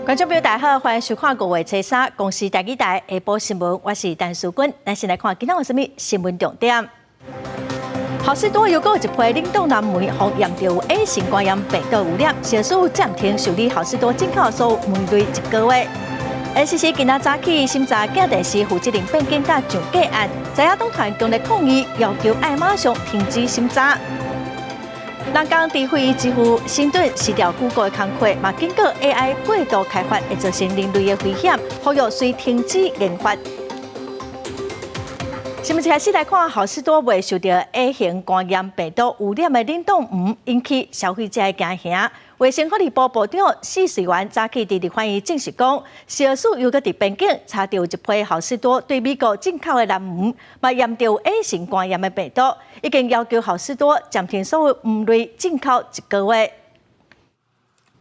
觀眾朋友大家好，歡迎收看五月初三公視台語台下晡新聞，我是陳淑君。咱先來看今仔有啥物新聞重點。好市多又閣有一批冷凍藍莓，予驗著有 A 型肝炎病毒污染，食藥署暫停受理好市多進口所有莓類一個月。NCC 今仔早起審查鏡電視負責人變更佮上架案，在野黨團強烈抗議，要求愛馬上停止審查。人工智慧支付神盾辭掉 Google 的工課，嘛警告 AI 過度開發會造成人類的危險，呼籲須停止研發。新聞一開始來看，好市多賣受著 A 型肝炎病毒污染的冷凍黃，引起消費者的驚嚇。衛生福利部部長許瑞元早起佇立法院證實講，食藥署猶閣佇邊境查著一批好市多對美國進口的藍莓，嘛驗著 A 型肝炎的病毒，已經要求好市多暫停所有黃類進口一個月。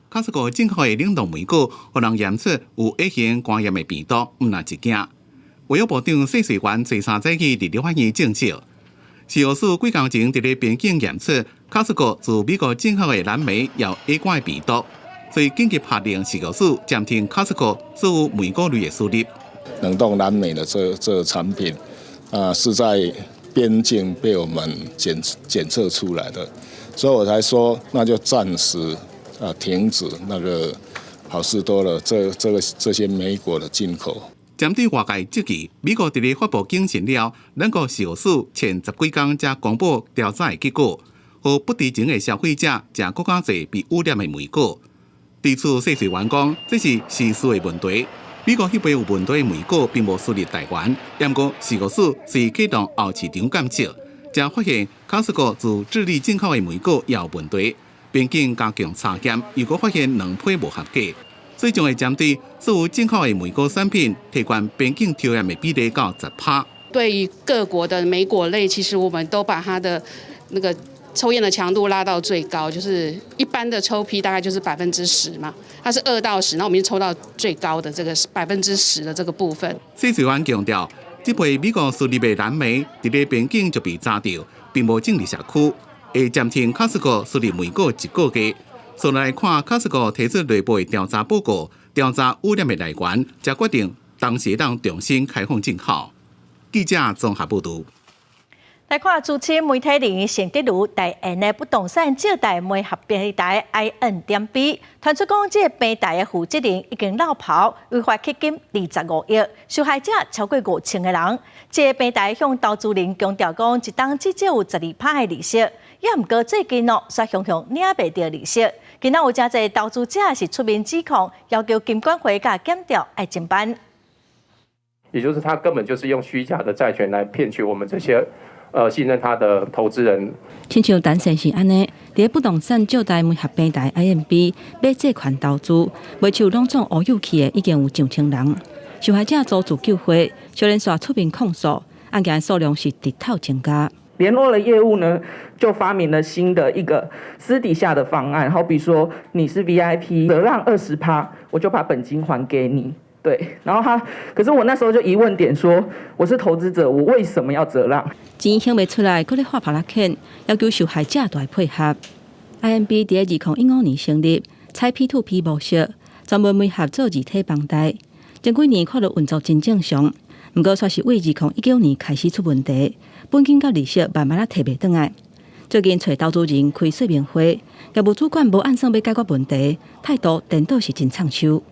卡斯哥進口的冷凍莓果，予人驗出有 A 型肝炎的病毒，毋但一件。衛福部長許瑞元初三早起佇立法院證實，食藥署幾工前佇咧邊境驗出卡斯哥自美國進口的藍莓有 A 肝病毒，所以緊急下令食藥署暫停卡斯哥所有莓果類的輸入。冷凍藍莓的這產品啊，是在邊境被我們檢測出來的，所以我才說那就暫時啊停止那個好市多了這些莓果的進口。針對外界質疑，美國佇咧發布警訊了，咱國食藥署前十幾工才公布調查的結果，予不知情的消費者食閣較濟被污染的莓果。對此，許瑞元講，這是時序的問題。美國彼批有問題的莓果並無輸入台灣，毋過食藥署是啟動後市場檢測，才發現卡斯哥自智利進口的莓果也有問題，邊境加強查驗，如果發現兩批無合格，最終會針對所有進口的莓果產品提懸邊境抽驗的比例到10%。對於各國的莓果類，其實我們都把它的那個抽驗的強度拉到最高，就是一般的抽批大概就是10%嘛，它是2到10，那我們就抽到最高的這個10%的這個部分。許瑞元強調，這批美國輸入的藍莓佇咧邊境就被查著，並無進入社區，會暫停卡斯哥輸入莓果一個月。所來看卡斯哥提出內部的調查報告，調查污染的來源，才決定當時當重新開放進口。記者綜合報導。來看資深媒體人盛德如代言的不動產借貸媒合平台 IN.B，傳出講這個平台的負責人已經落跑，違法吸金25億，受害者超過5000個人。這個平台向投資人強調講，一冬至少有12%的利息，也毋過最近哦，煞常常領袂著利息。今仔有誠濟投資者是出面指控，要求金管會佮檢調愛偵辦。也就是他根本就是用虛假的債權來騙取我們這些信任他的投資人。親像陳先生按呢，佇不動產借貸媒合平台 IMB 買債權投資，賣手攏總烏有去的已經有上千人。受害者組自救會，小連續出面控訴，案件數量是直透增加。聯絡的業務呢，就發明了新的一個私底下的方案，好比說你是 VIP，折讓20%，我就把本金還給你。對，然後他，可是我那時候就疑問點說，我是投資者，我為什麼要折讓？錢還袂出來，閣咧畫耙仔鉗，要求受害者都愛配合。IMB 佇2015年成立，採 P2P 模式，專門媒合做自體房貸。前幾年看著運作真正常，毋過煞是對2019年開始出問題，本金佮利息慢慢仔提袂轉來。最近揣投資人開說明會，業務主管無按算欲解決問題，態度顛倒是真藏手。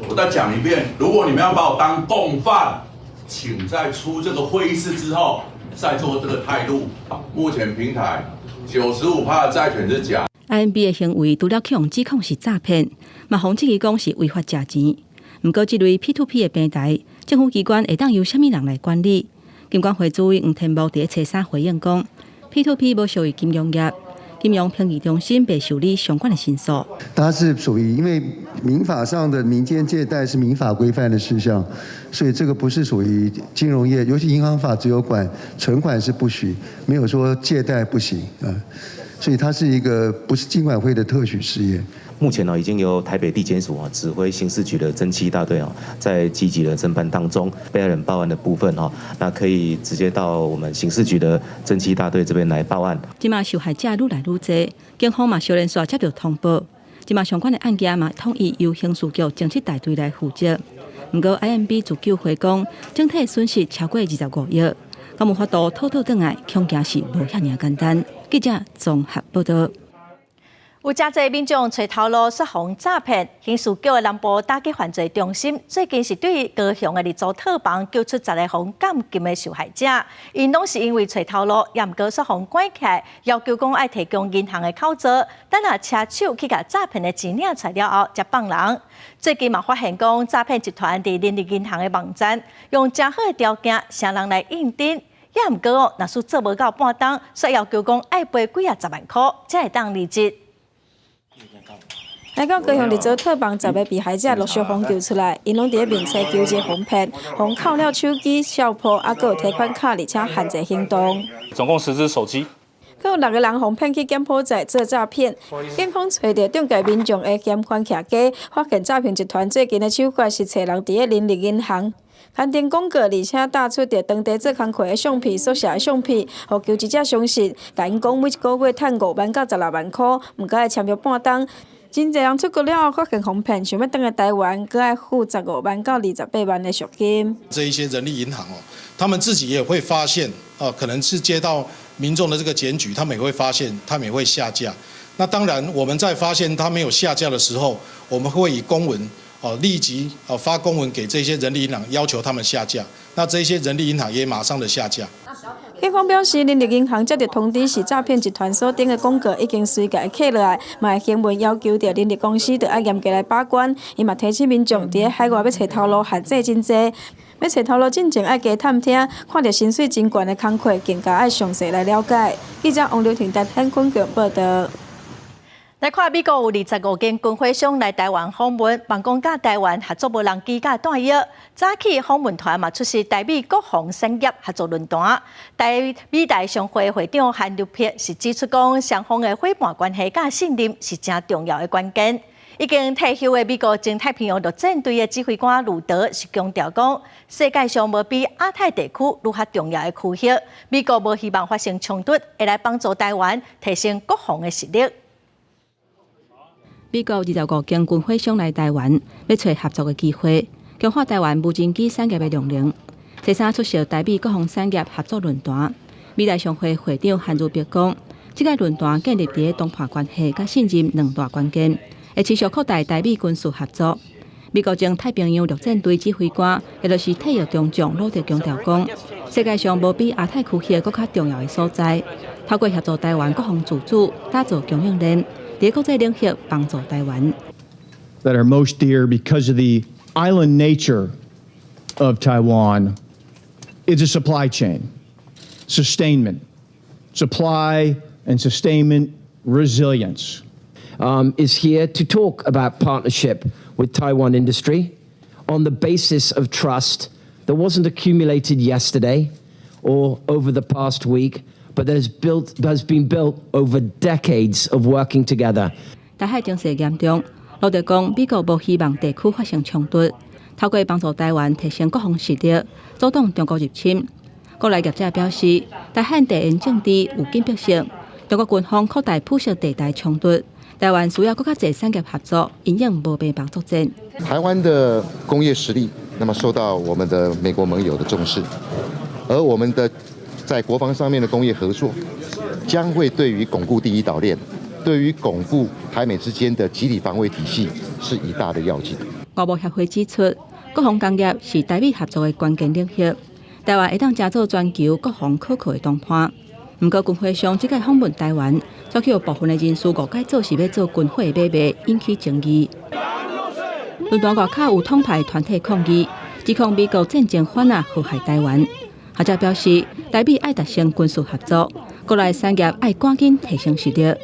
我再講一遍，如果你們要把我當共犯，請在出這個會議室之後再做這個態度。目前平台95%的債權是假。 IMB 的行為除了去予指控是詐騙，嘛予質疑講是違法食錢。毋過，這類 P2P 的平台，政府機關會當由啥物人來管理？金管會主委黃天牧佇初三回應講，P2P 無屬於金融業。金融評議中心袂受理相關的申訴。它是屬於因為民法上的民間借貸是民法規範的事項，所以這個不是屬於金融業，尤其銀行法只有管存款是不許，沒有說借貸不行啊，所以它是一個不是金管會的特許事業。目前呢，已經由台北地檢署啊指揮刑事局的偵緝大隊啊，在積極的偵辦當中，被害人報案的部分哦，那可以直接到我們刑事局的偵緝大隊這邊來報案。這馬受害者愈來愈濟，警方嘛小連續接到通報，這馬相關的案件嘛，統一由刑事局偵緝大隊來負責。毋過 IMB 自救會講，整體損失超過25億，敢有法度討討轉來，恐驚是無遐爾簡單。記者綜合報道。有誠濟民眾揣頭路煞予詐騙，刑事局的南部打擊犯罪中心最近是對高雄的二組套房救出10個予監禁的受害者，𪜶攏是因為揣頭路，也毋過煞予關起來，要求講愛提供銀行的口座，等下車手去共詐騙的錢領出來了後，才放人。最近嘛發現講，詐騙集團佇人力銀行的網站，用誠好的條件，請人來應徵。也毋過哦，若是做無夠半冬，煞要求講愛賠幾仔十萬箍，才會當離職。來到高雄二組套房，10個被害者陸續予救出來，𪜶攏佇咧面冊求職予騙，予扣了手機、數簿，抑閣有提款卡，而且限制行動。總共10支手機。閣有六個人予騙去柬埔寨做詐騙，警方揣著中介民眾的嫌犯徛家，發現詐騙集團最近的手法是揣人佇咧人力銀行刊登廣告，而且打出著當地做工課的相片、宿舍的相片，予求職者相信，共𪜶講每一個月趁5萬到16萬箍，毋過愛簽約半冬。真濟人出國了後發現予騙，想欲轉來台灣，閣愛付15萬到28萬的贖金。這一些人力銀行哦，他們自己也會發現，哦，可能是接到民眾的這個檢舉，他們也會發現，他們也會下架。那當然，我們在發現他沒有下架的時候，我們會以公文哦，立即哦發公文給這些人力銀行，要求他們下架。那這些人力銀行也馬上的下架。警方表示，人力銀行接到通知是詐騙集團所登的廣告，已經隨共扣落來，嘛會行文要求著人力公司著愛嚴格來把關。伊嘛提醒民眾，佇咧海外欲揣頭路限制真濟，欲揣頭路進前愛加探聽，看著薪水真懸的工課，更加愛詳細來了解。記者王劉婷台天昆強報道。來看美國有25間軍火商來台灣訪問，望講佮台灣合作無人機佮彈藥。早起訪問團嘛出席台美國防產業合作論壇。台美台商會會長韓立柏是指出講，雙方的夥伴關係佮信任是誠重要的關鍵。已經退休的美國前太平洋陸戰隊的指揮官呂德是強調講，世界上無比亞太地區愈較重要的區域，美國無希望發生衝突，會來幫助台灣提升國防的實力。美國25間軍火商來台灣，欲揣合作的機會，強化台灣無人機產業的量能。初三出席台美國防產業合作論壇，美台商會會長韓如碧講，這個論壇建立佇咧談判關係佮信任兩大關鍵，會持續擴大台美軍事合作。美國前太平洋陸戰隊指揮官，也就是退役中將魯德強調講，世界上無比亞太區域閣較重要的所在，透過協助台灣國防自主，打造供應鏈。佇國際領域幫助台灣。 That are most dear because of the island nature of Taiwan is a supply chain, sustainment, supply and sustainment resilience. Is here to talk about partnership with Taiwan industry on the basis of trust that wasn't accumulated yesterday or over the past week, but that has been built over decades of working together. 台海情勢嚴重，魯德講，美國無希望地區發生衝突，透過幫助台灣提升國防實力，阻擋中國入侵。國內業者表示，台海地緣政治有緊迫性，中國軍方擴大灰色地帶衝突，台灣需要閣較濟產業合作，因應無平衡作戰。台灣的工業實力，那麼受到我們的美國盟友的重視，而我們的在國防上面的工業合作，將會對於鞏固第一島鏈，對於鞏固台美之間的集體防衛體系是一大的要緊。外貿協會指出，國防工業是台美合作的關鍵領域，台灣會當成做全球國防可靠的同伴。毋過軍火商這擺訪問台灣，卻予部分的人士誤解做是欲做軍火買賣，引起爭議。論壇外口有統派團體抗議，指控美國戰爭犯啊禍害台灣。學者表示，台美愛達成軍事合作，國內產業愛趕緊提升實力。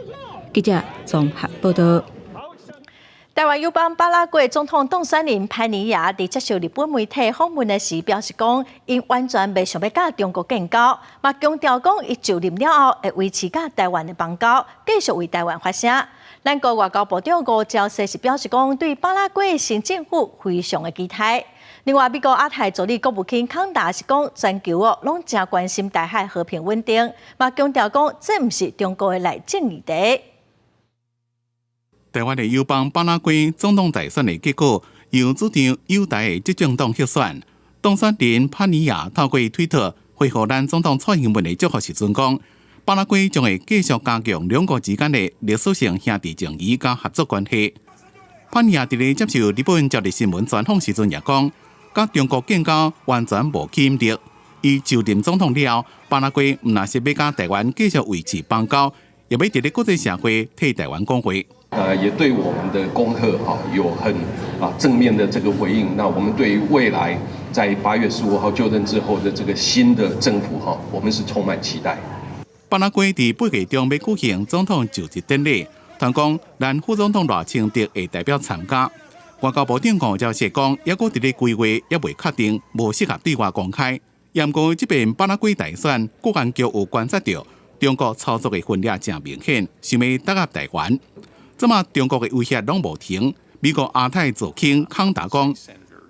記者綜合報道。台灣友邦巴拉圭總統當選人潘尼亞佇接受日本媒體訪問的時表示，講𪜶完全袂想欲佮中國建交，嘛強調講伊就任了後會維持佮台灣的邦交，繼續為台灣發聲。咱國外交部長吳釗燮是表示講，對巴拉圭新政府非常的期待。另外，美國亞太助理國務卿康達是講，全球哦攏誠關心台海和平穩定，嘛強調講這毋是中國的內政議題。台灣的友邦巴拉圭總統大選的結果，由主張友台的執政黨獲選。當選人帕尼亞透過推特回覆咱總統蔡英文的祝福時陣講，巴拉圭將會繼續加強兩國之間的歷史性兄弟情誼佮合作關係。帕尼亞佇咧接受日本朝日新聞專訪時陣也講，佮中國建交完全無吸引力。伊就任總統了後，巴拉圭毋但是欲佮台灣繼續維持邦交，也欲佇咧國際社會替台灣講話。也對我們的恭賀哈有很正面的這個回應。那我們對於未來在8月15號就任之後的這個新的政府哈，我們是充滿期待。巴拉圭佇8月中欲舉行總統就職典禮，傳講咱副總統賴清德會代表參加。外交部長黃昭說講，猶閣佇咧規劃，猶未確定，無適合對外公開。毋過這遍巴拉圭大選，國安局有觀察著中國操作的痕跡誠明顯，想欲打壓台灣。這馬中國的威脅攏無停，美國亞太助卿康達講，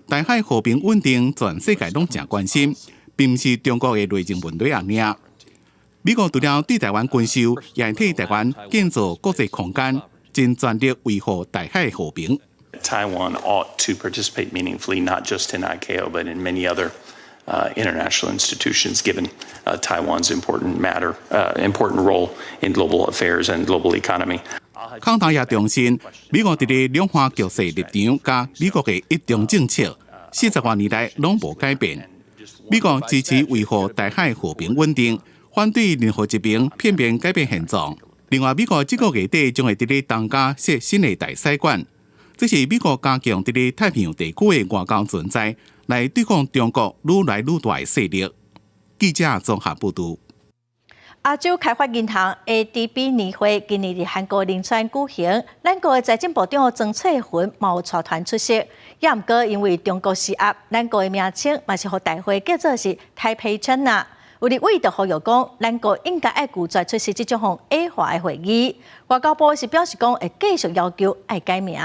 台海和平穩定，全世界攏誠關心，並毋是中國的內政問題爾。美國除了對台灣軍售，也會替台灣建造國際空間，盡全力維護台海和平。 Taiwan ought to participate meaningfully, not just in ICAO, but in many other international institutions, given Taiwan's important role in global affairs and global economy. 康達也重申，美國佇咧兩岸局勢立場佮美國的一中政策，40外年來攏無改變。美國支持維護台海和平穩定，反對任何一邊片面改變現狀。另外，美國這個月底將會佇咧東加設新的大使館，這是美國加強佇咧太平洋地區的外交存在，來對抗中國愈來愈大的勢力。記者綜合報導。亞洲開發銀行 ADB 年會今年佇韓國仁川舉行，咱國的財政部長曾翠雲嘛有帶團出席。也毋過因為中國施壓，咱國的名稱嘛是予大會叫做是 Taipei China。有立委就呼籲講，咱國應該愛拒絕出席這種予矮化的會議。外交部是表示講，會繼續要求愛改名。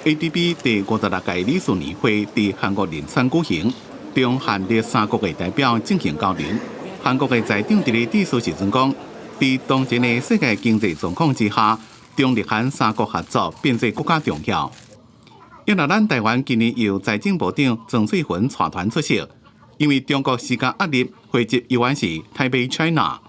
ADB 第56屆理事年會佇韓國仁川舉行，中韓日三國的代表進行交流。韓國的財長佇咧致辭時陣講，佇當前的世界經濟狀況之下，中日韓三國合作變做閣較重要。因為咱台灣今年由財政部長曾翠雲帶團出席，因為中國施加壓力，會籍猶原是 Taipei China。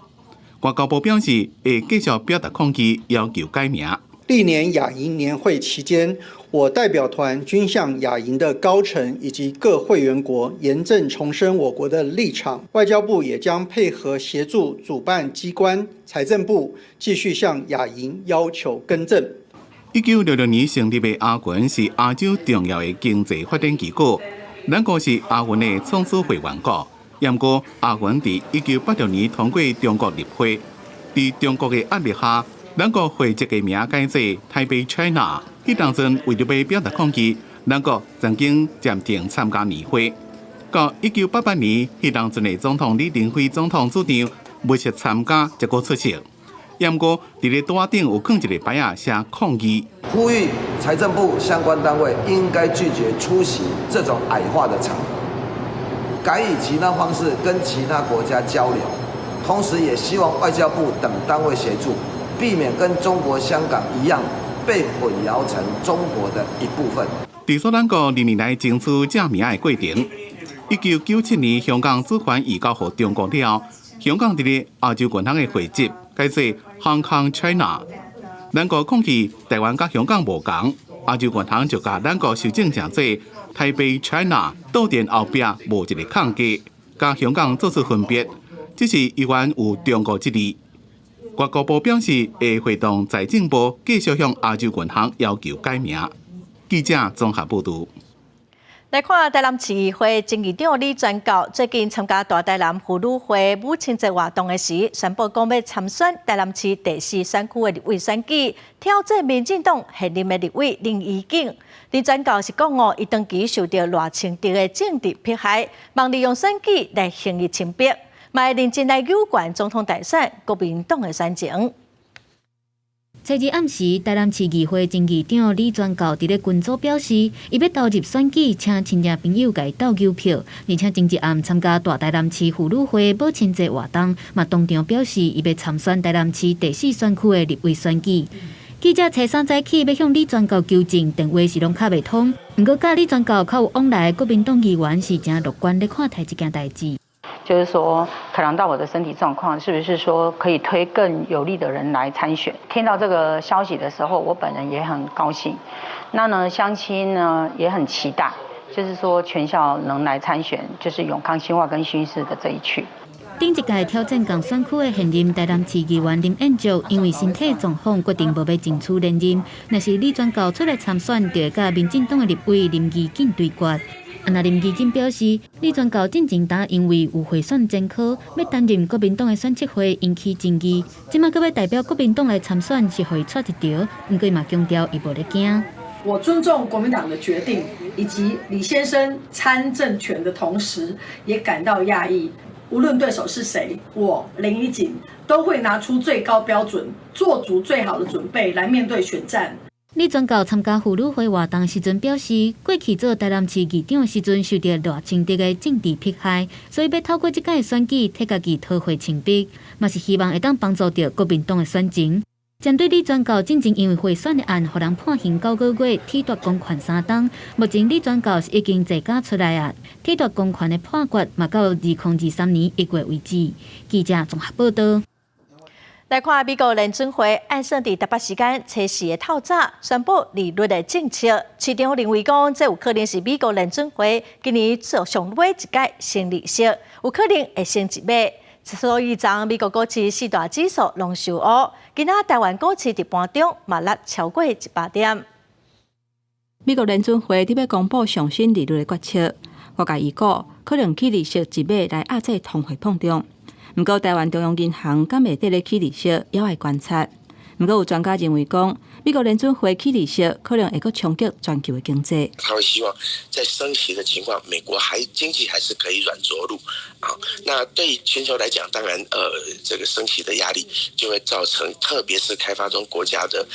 外交部表示會繼續表達抗議，要求改名。歷年亞銀年會期間，我代表團均向亞銀的高層以及各會員國嚴正重申我國的立場。外交部也將配合協助主辦機關財政部繼續向亞銀要求更正。1966年成立的亞銀是亞洲重要的經濟發展機構，咱國是亞銀的創始會員國。毋過亞銀佇1986年通過中國入會，佇中國的壓力下，咱國會籍的名改做 Taipei China。彼當陣為著欲表達抗議，咱國曾經暫停參加年會。到1988年，彼當陣的總統李登輝總統主張密切參加，才閣出席。毋過，佇咧桌仔頂有囥一个牌仔寫抗議，呼籲財政部相關單位應該拒絕出席這種矮化的場合，改以其他方式跟其他國家交流，同時也希望外交部等單位協助，避免跟中國香港一樣被混淆成中國的一部分。佇說咱國歷年來爭取正名的過程，1997年香港主權移交予中國了，香港佇咧亞洲銀行的會籍改做 Hong Kong China。咱國抗議台灣佮香港無仝，亞洲銀行就共咱國修正成做 Taipei China，桌墊後壁無一個空格，佮香港做出分別，只是猶原有中國一字。外交部表示會會同財政部繼續向亞洲銀行要求改名。記者綜合報導。來看台南市議會前議長李全教最近參加大台南婦女會母親節活動的時，宣布講欲參選台南市第四選區的立委選舉，挑戰民進黨現任的立委林宜景。李全教是講哦，伊長期受著賴清德的政治迫害，望利用選舉來還伊清白，嘛會認真來糾選總統大選國民黨的選情。初二暗時，台南市議會前議長李全教佇咧群組表示，伊欲投入選舉，請親戚朋友共伊鬥牛票，而且前一暗參加大台南市婦女會母親節活動，嘛當場表示伊欲參選台南市第四選區的立委選舉。記者初三早起欲向李全教求證，電話是攏敲袂通。毋過，佮李全教較有往來的國民黨議員是誠樂觀咧看待這件代誌。就是說，考量到我的身體狀況，是不是說可以推更有力的人來參選？聽到這個消息的時候，我本人也很高興。那呢，鄉親呢也很期待，就是說全校能來參選，就是永康、新化跟新市的這一區。頂一屆挑戰仝選區的現任台南市議員林彥石，因為身體狀況決定無欲爭取連任。若是李全教出來參選，就會佮民進黨的立委林宜瑾對決。啊，若林宜瑾表示，李全教進前當因為有賄選前科，欲擔任國民黨的選測會引起爭議，這馬閣欲代表國民黨來參選，是予伊掣一著。毋過嘛強調，伊無咧驚。我尊重國民黨的決定，以及李先生參政權的同時，也感到訝異。無論對手是誰，我林宜瑾都會拿出最高標準，做足最好的準備來面對選戰。李全教參加婦女會活動時陣表示，過去做台南市議長時陣受著賴清德的政治迫害，所以欲透過這屆選舉替家己討回清白，嘛是希望會當幫助著國民黨的選情。針對李全教進前因為賄選的案，予人判刑9個月，褫奪公權3冬。目前李全教是已經坐監出來啊，褫奪公權的判決嘛到2023年1月為止。記者綜合報道。來看美國聯準會按算佇台北時間初四的透早宣布利率的政策，市場認為講這有可能是美國聯準會今年做上尾一擺升利息，有可能會升一碼。所以，昨美國股市四大指數攏受烏，今仔台灣股市佇盤中嘛落超過100點。美國聯準會佇欲公布上新利率的決策，外界預估可能起利息一碼來壓制通貨膨脹。毋過，台灣中央銀行敢會綴咧起利息，猶愛觀察。毋過，有專家認為講，美國聯準會起利息可能會閣衝擊全球的經濟。他會希望在升息的情況，美國還經濟還是可以軟着陸啊。那對全球來講，當然，這個升息的壓力就會造成，特別是開發中國家的，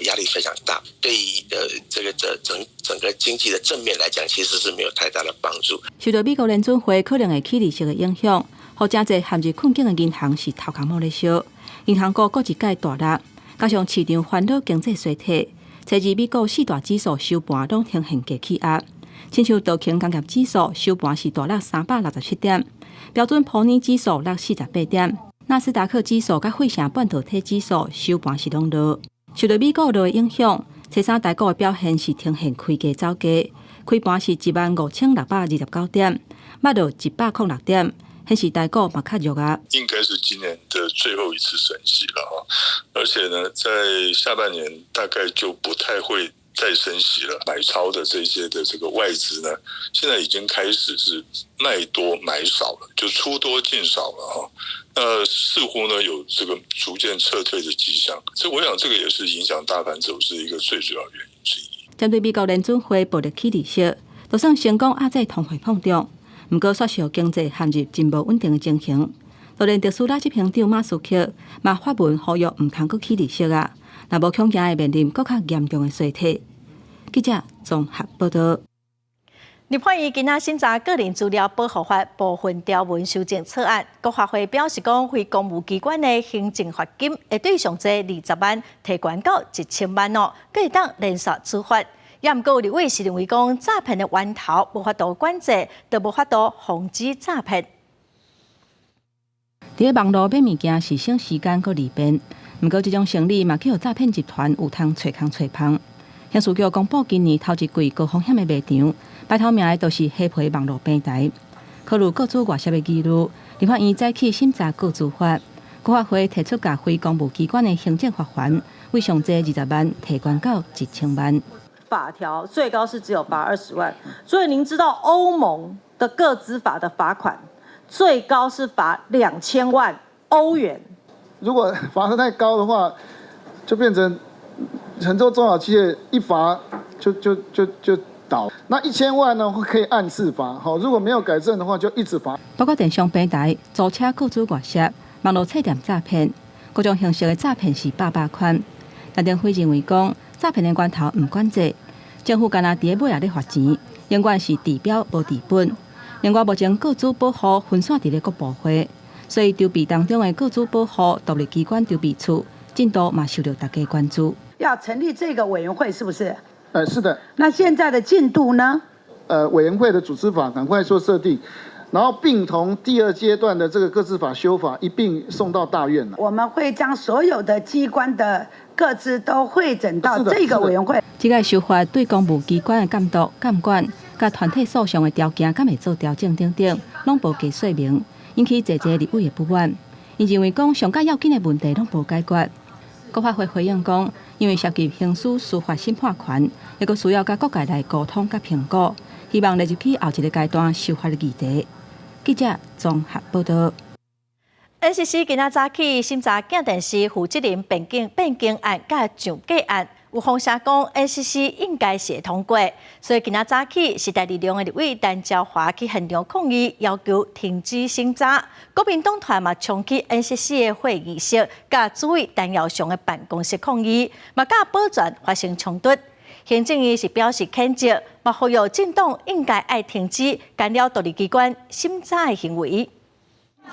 壓力非常大。對於，這個這整整個經濟的正面來講，其實是沒有太大的幫助。受到美國聯準會可能會起利息的影響，予誠濟陷入困境的銀行是頭殼毛咧燒，銀行股閣一擺大落。加上市場煩惱經濟衰退，初二美國四大指數收盤攏呈現低氣壓，親像道瓊工業指數收盤是大落367點，標準普爾指數落48點，納斯達克指數佮費城半導體指數收盤是攏落。受到美股落的影響，初三台股的表現是呈現開低走低，開盤是15,629點，落落106點。顯示台股嘛較弱啊。應該是今年的最後一次升息了哈，而且呢，在下半年大概就不太會再升息了。買超的這些的這個外資呢，現在已經開始是賣多買少了，就出多進少了哈。那似乎呢有這個逐漸撤退的跡象，這我想這個也是影響大盤走勢一個最主要原因之一。針對美國聯準會暴力起利息，就算成功壓制通貨膨脹。毋過，煞是予經濟陷入真無穩定的情形。就連特斯拉執行長馬斯克嘛發文呼籲毋通閣起利息啊，若無恐驚會面臨閣較嚴重的衰退。記者綜合報道。立法院今仔審查個人資料保護法部分條文修正草案，國發會表示講，非公務機關的行政罰金會對上濟20萬提懸到1000萬哦，閣會當連續處罰。也毋過，立委是認為講，詐騙的源頭無法度管制，就無法度防止詐騙。佇網路買物件是省時間閣利便，毋過這種生理嘛，去予詐騙集團有通揣空揣縫。刑事局公布今年頭一季高風險的賣場，排頭名的都是黑皮網路平台。考慮個資外洩的疑慮，立法院早起審查個資法，國發會提出共非公務機關的行政罰鍰，對上濟20萬提懸到1000萬。法條最高是只有罰20萬，所以您知道歐盟的個資法的罰款最高是罰2000萬歐元。如果罰得太高的話，就變成很多中小企業一罰就倒。那1000萬呢，可以按次罰，好，如果沒有改正的話，就一直罰。包括電商平台、租車個資外洩、網路冊店詐騙，各種形式的詐騙是百百款。陳登輝認為講，詐騙的源頭毋管制，政府干焦佇尾仔咧罰錢，永遠是治標無治本。另外，目前個資保護分散佇咧各部會，所以籌備當中的個資保護獨立機關籌備處進度嘛受著大家關注。要要成立這個委員會，是不是？是的。那現在的進度呢？委員會的組織法趕快做設定，然後並同第二階段的這個個資法修法一併送到大院了。我們會將所有的機關的個資都匯整到這個委員會。這個修法對公務機關的監督、監管、佮團體訴訟的條件，敢會做調整等等，攏無加說明，引起濟濟立委的不滿。𪜶認為講上較要緊的問題攏無解決。國發會回應講，因為涉及刑事司法審判權，猶閣需要佮各界來溝通佮評估，希望列入去後一个階段修法的議題。記者綜合報道。 NCC 今仔早起審查鏡電視負責人變更案佮上架案，有風聲講 NCC 應該是會通過，所以今仔早起時代力量的立委陳椒華去現場抗議，要求停止審查。國民黨團嘛衝去 NCC 的會議室，佮主委陳耀祥的辦公室抗議，嘛佮保全發生衝突。行政院是表示譴責，嘛呼籲政黨應該愛停止干擾獨立機關審查的行為。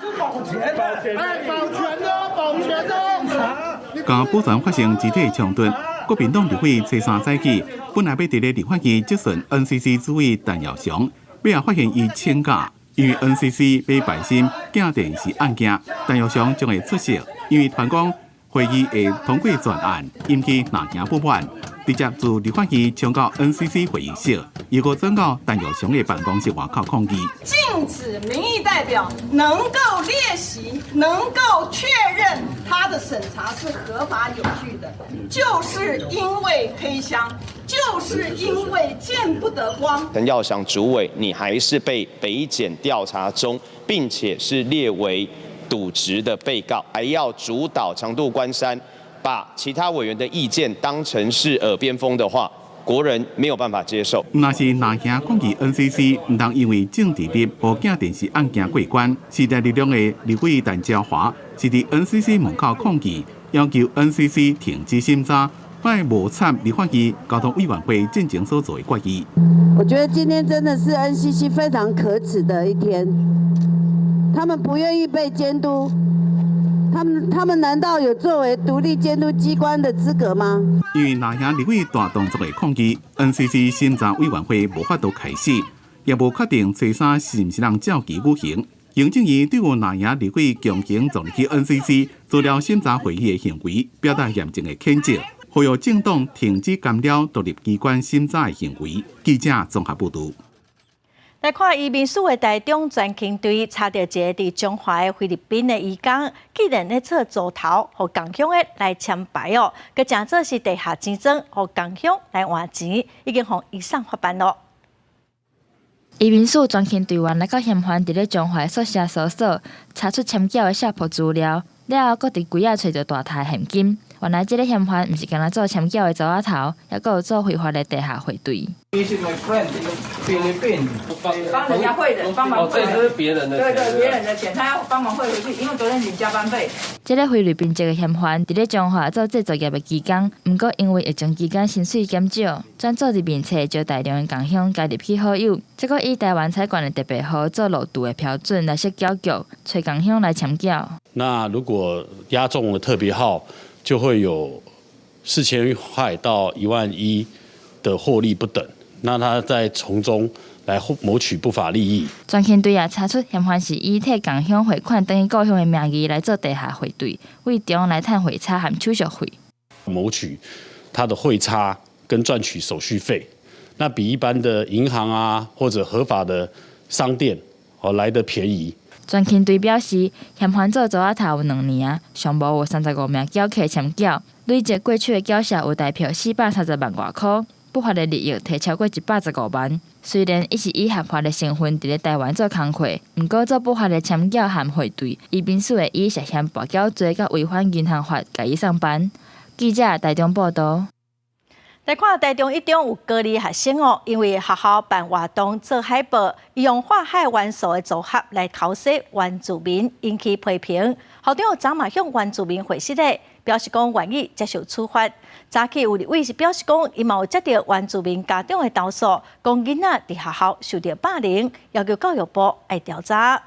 是保全的，哎，保全的，保全的。佮保全發生肢體衝突，國民黨立委初三早起，本來欲佇咧立法院質詢 NCC 主委陳耀祥，尾仔發現伊請假，因為 NCC 欲敗審鏡電視案件，陳耀祥將會出席，因為傳講會議會通過全案，引起藍營不滿，直接自立法院衝到 NCC 會議室，又閣轉到陳耀祥的辦公室外口抗議。禁止民意代表能夠列席，能夠確認他的審查是合法有據的，就是因為黑箱，就是因為見不得光。陳耀祥主委，你還是被北檢調查中，並且是列為瀆職的被告，還要主導強渡關山，把其他委員的意見當成是耳邊風的話，國人沒有辦法接受。若是藍營抗議 NCC，毋通因為政治力予鏡電視案件過關，時代力量的立委陳椒華是佇 NCC 門口抗議，要求 NCC 停止審查，欲無插立法院交通委員會進前所做的決議。我覺得今天真的是 NCC 非常可恥的一天，他們不願意被監督。他們難道有作為獨立監督機關的資格嗎？因為藍營立委大動作的抗議，NCC 審查委員會無法度開始，也無確定初三是毋是能照期舉行。行政院對有藍營立委強行撞入去 NCC 阻撓審查會議的行為，表達嚴正的譴責，呼籲政黨停止干擾獨立機關審查的行為。記者綜合報道。來看移民署的台中專勤隊查著一个佇彰化的菲律賓的移工，竟然咧做組頭，予共鄉的來簽牌哦，閣誠做是地下錢莊，予共鄉來換錢，已經予移送法辦囉。移民署專勤隊員來到嫌犯佇咧彰化宿舍搜索，查出簽繳的數簿資料，了後，閣佇櫃仔揣著大沓現金。原來這个嫌犯毋是干焦做簽繳的組仔頭，猶閣有做非法的地下匯兌。 This is my friend in Philippines，幫人家匯的，幫忙匯。哦，這是別人的錢。對對，別人的錢，他要幫忙匯回去，因為昨天領加班費。這个菲律賓籍的嫌犯佇咧彰化做製造業的技工，毋過因為疫情期間薪水減少，轉做入面冊招大量的共鄉加入去好友，結果以台灣彩券的特別號做落注的標準來設攪局，揣共鄉來簽繳。那如果押中了特別號，就會有4000塊到1.1萬的獲利不等。那他在從中來謀取不法利益。專勤隊也查出嫌犯是以替共鄉匯款轉去故鄉的名義來做地下匯兌，為中來趁匯差和手續費。謀取他的匯差跟賺取手續費，那比一般的銀行啊或者合法的商店哦來得便宜。專勤隊表示，嫌犯做組仔頭有2年啊，上無有35名繳客簽繳，累計過手的繳數有台票430萬外箍，不法的利益提超過115萬。雖然伊是以合法的身份佇咧台灣做工課，毋過做不法的簽繳和匯兌，移民署會以涉嫌跋筊罪佮違反銀行法，共伊送辦。記者台中報道。來看台中一中有高二學生哦，因為學校辦活動做海報，用化海元素的組合來剾洗原住民，引起批評。校長昨嘛向原住民回信咧，表示講願意接受處罰。早起有立委是表示講，伊嘛有接著原住民家長的投訴，講囡仔佇學校受著霸凌，要求教育部愛調查。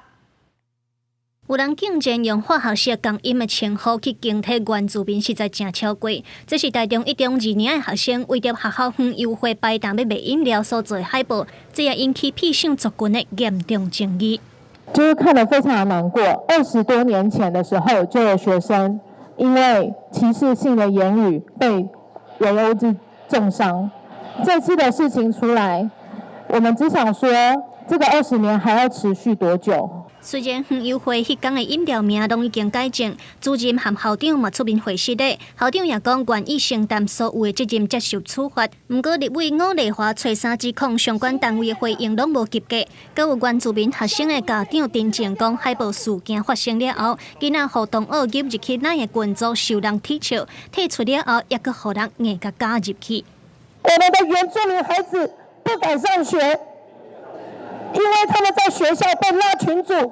有人竟然用化學式共音的稱呼去攻擊原住民，實在誠超過。這是台中一中二年的學生為著學校園遊會擺檔欲賣飲料所做的海報，這也引起偏向族群的嚴重爭議。就是看得非常的難過。20多年前的時候，就有學生因為歧視性的言語被圍毆致重傷。這次的事情出來，我們只想說，這個20年還要持續多久？雖然園遊會彼工的飲料名攏已經改正，主任和校長嘛出面回釋咧。校長也講願意承擔所有的責任，接受處罰。毋過立委伍麗華揣三指控相關單位的回應攏無及格。閣有原住民學生的家長陳情講，海報事件發生了後，囡仔予同學入去咱的群組受人恥笑，退出了後，猶閣予人硬共加入去。我們的原住民孩子不敢上學。因為他們在學校被拉群組，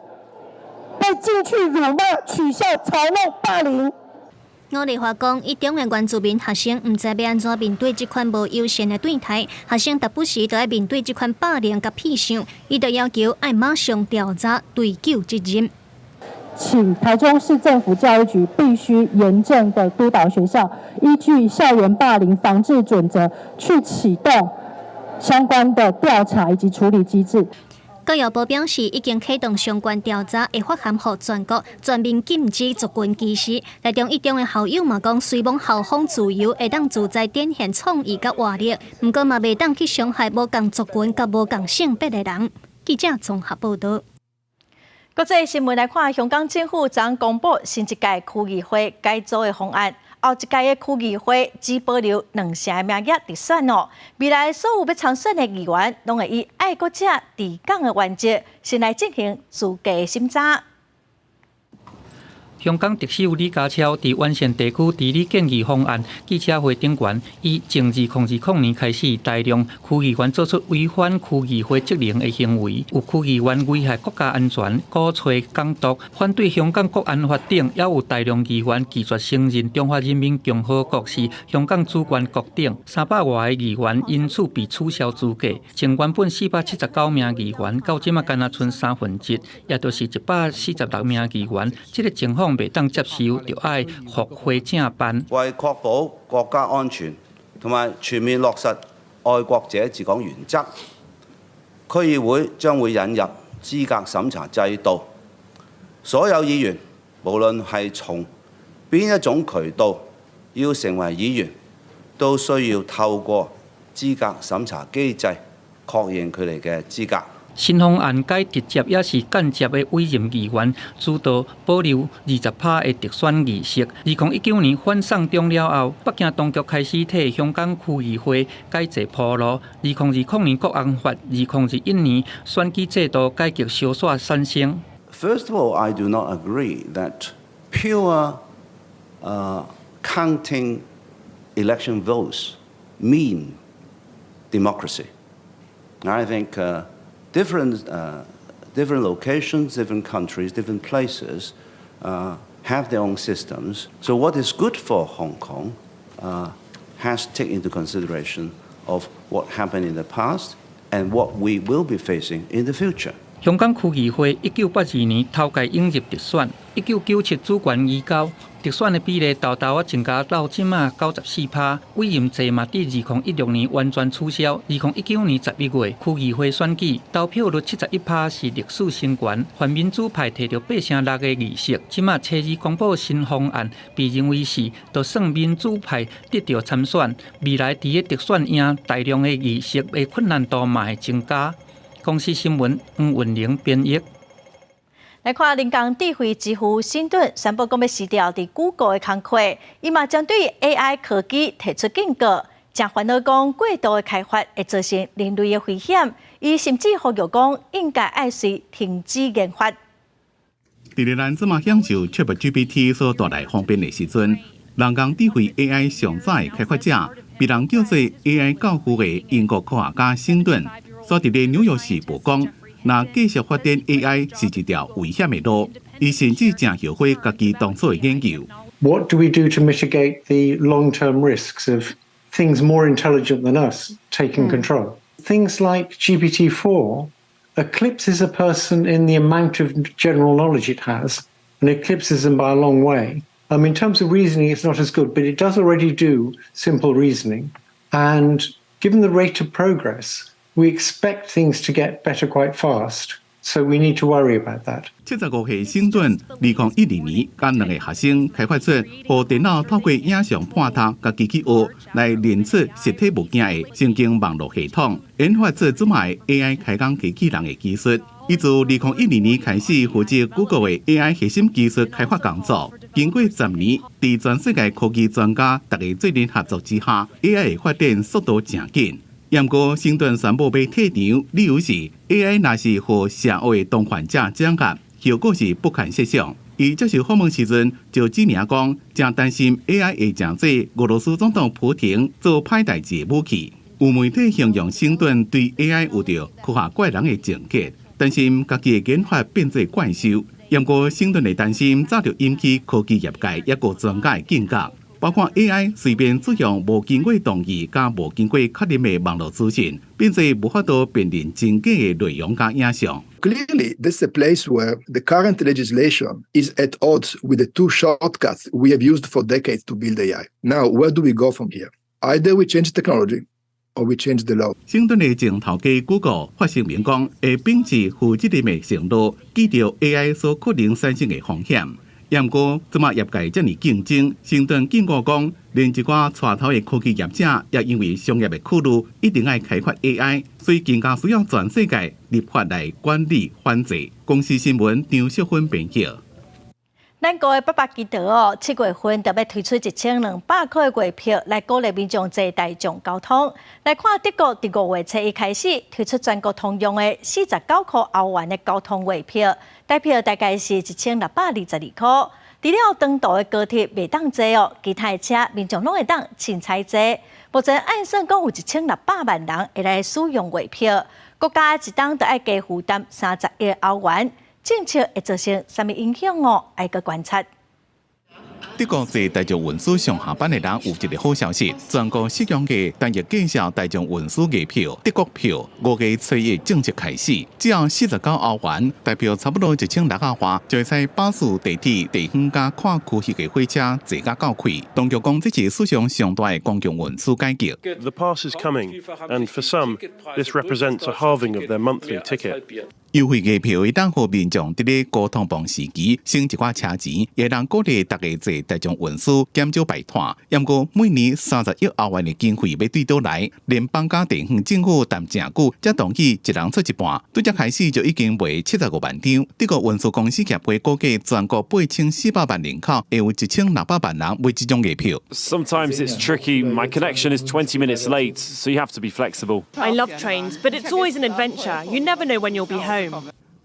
被進去辱罵、取笑、嘲弄、霸凌。伍麗華講，一中的原住民學生毋知欲按怎面對這款無友善的對待，學生時不時都愛面對這款霸凌佮偏向，伊就要求愛馬上調查追究責任。請台中市政府教育局必須嚴正的督導學校，依據校園霸凌防治準則去啟動相關的調查以及處理機制。教育部表示，已經啟動相關調查，會發函予全國全面禁止族群歧視。台中一中的校友嘛講，雖罔校風自由，會當自在展現創意佮活力，毋過嘛袂當去傷害無仝族群佮無仝性別的人。記者綜合報導。國際新聞來看，香港政府昨公布新一屆區議會改組的方案，後一屆的區議會只保留兩成的名額直選哦。未來所有欲參選的議員，攏會以愛國者治港的原則，先來進行資格審查。香港特首李家超佇完善地區治理建議方案記者會頂懸，伊從2020年開始，大量區議員做出違反區議會職能的行為，有區議員危害國家安全、鼓吹港獨、反對香港國安法等，也有大量議員拒絕承認中華人民共和國是香港主權國等。300外个議員因此被取消資格。從原本479名議員，到這馬干焦賰三分之一，也就是146名議員，這個情況袂當接受，就愛復會正辦。為確保國家安全同埋全面落實愛國者治港原則，區議會將會引入資格審查制度。所有議員無論係從邊一種渠道要成為議員，都需要透過資格審查機制確認佢哋嘅資格。新方案改直接抑是間接的委任議員，主導保留20趴的直選議席。2019年反送中了後，北京當局開始替香港區議會改制鋪路。2020年國安法，2021年選舉制度改革相紲產生。 First of all, I do not agree that pure counting election votes mean democracy. I think different locations, different countries, different places have their own systems. So what is good for Hong Kong has to take into consideration of what happened in the past and what we will be facing in the future. 香港區議會1982年頭屆引入直選，1997主權移交，直選的比例沓沓仔增加到這馬94趴。委任制嘛，佇2016年完全取消。2019年11月區議會選舉投票率71趴是歷史新高，泛民主派摕著8成6个議席。這馬初二公布新方案，被認為是就算民主派得著參選，未來佇个直選贏大量的議席的困難度嘛會增加。公視新聞黃雲玲編譯。來看人工智慧之父辛頓宣布講欲辭掉佇 Google 的工課，伊嘛針對 AI 科技提出警告，誠煩惱講過度的開發會造成人類的危險，伊甚至呼籲講應該愛隨停止研發。佇咧咱這馬享受 ChatGPT 所帶來方便的時陣，人工智慧 AI 上早的開發者，被人叫做 AI 教父的英國科學家辛頓，煞佇咧紐約時報講，若繼續發展 AI 是一條危險的路，伊甚至誠後悔家己當初的研究。 What do we do to mitigate the long-term risks of things more intelligent than us taking control? Things like GPT-4 Eclipses a person in the amount of general knowledge it has, and eclipses them by a long way. In terms of reasoning, it's not as good, but it does already do simple reasoning. And given the rate of progress, we expect things to get better quite fast. So we need to worry about that. 75歲星頓，2012年，佮兩个學生開發出，予電腦透過影像判讀佮機器學來認出實體物件的神經網路系統，研發出這擺 AI 開講機器人的技術。伊自2012年開始負責 Google 的 AI 核心技術開發工作，經過10年，佇全世界科技專家逐家做陣合作之下，AI 的發展速度誠緊。毋過星頓宣布欲退場，理由是 AI 若是予邪惡的當權者掌握，後果是不堪設想。伊接受訪問時陣就指名講，誠擔心 AI 會成做俄羅斯總統普廷做歹代誌的武器。有媒體形容星頓對 AI 有著科學怪人的情結，擔心家己的研發變做怪獸。毋過星頓的擔心早就引起科技業界抑閣專家的警覺。包括 AI 隨便使用無經過同意佮無經過確認的網路資訊，變做無法度辨認真假的內容佮影像。 Clearly, this is a place where the current legislation is at odds with the two shortcuts we have used for decades to build AI. Now, where do we go from here? Either we change technology or we change the law. 星頓的前頭家 Google 發聲明講，會秉持負責任的承諾，記著 AI 所可能產生的風險。毋過，這馬業界遮爾競爭，星頓警告講，連一寡帶頭的科技業者，也因為商業的考慮，一定愛開發 AI，所以更加需要全世界立法來管理反制。公視新聞張淑芬編輯。咱國的八百基德哦，7月份特別推出1200箍的月票來鼓勵民眾坐大眾交通。來看德國佇5月初一開始推出全國通用的49箍歐元的交通月票，台票大概是1622箍。除了長途的高鐵袂當坐哦，其他的車民眾攏會當凊彩坐。目前按算講有1600萬人會來使用月票，國家一冬就愛加負擔30億歐元。政策會造成啥物影響哦？愛閣觀察。德國坐大眾運輸上下班的人有一个好消息，全國適用的單日計數大眾運輸月票德國票，5月初一正式開始，只要49歐元，台票差不多1600外，就會使巴士、地鐵、地方佮跨區域的火車坐甲夠開。當局講這是史上上大的公共運輸改革。 The pass is coming, and for some, this represents a halving of their monthly ticket. 優惠月票會當予民眾佇咧高通膨時期省一寡車錢，會當鼓勵大家坐大眾運輸，減少排碳。毋過每年30億歐元的經費欲對佗來？聯邦佮地方政府談誠久，才同意一人出一半。對這開始就已經賣75萬張。德國運輸公司協會估計，全國8400萬人口，會有1600萬人買這種月票。 Sometimes it's tricky. My connection is 20 minutes late, so you have to be flexible. I love trains, but it's always an adventure. You never know when you'll be home.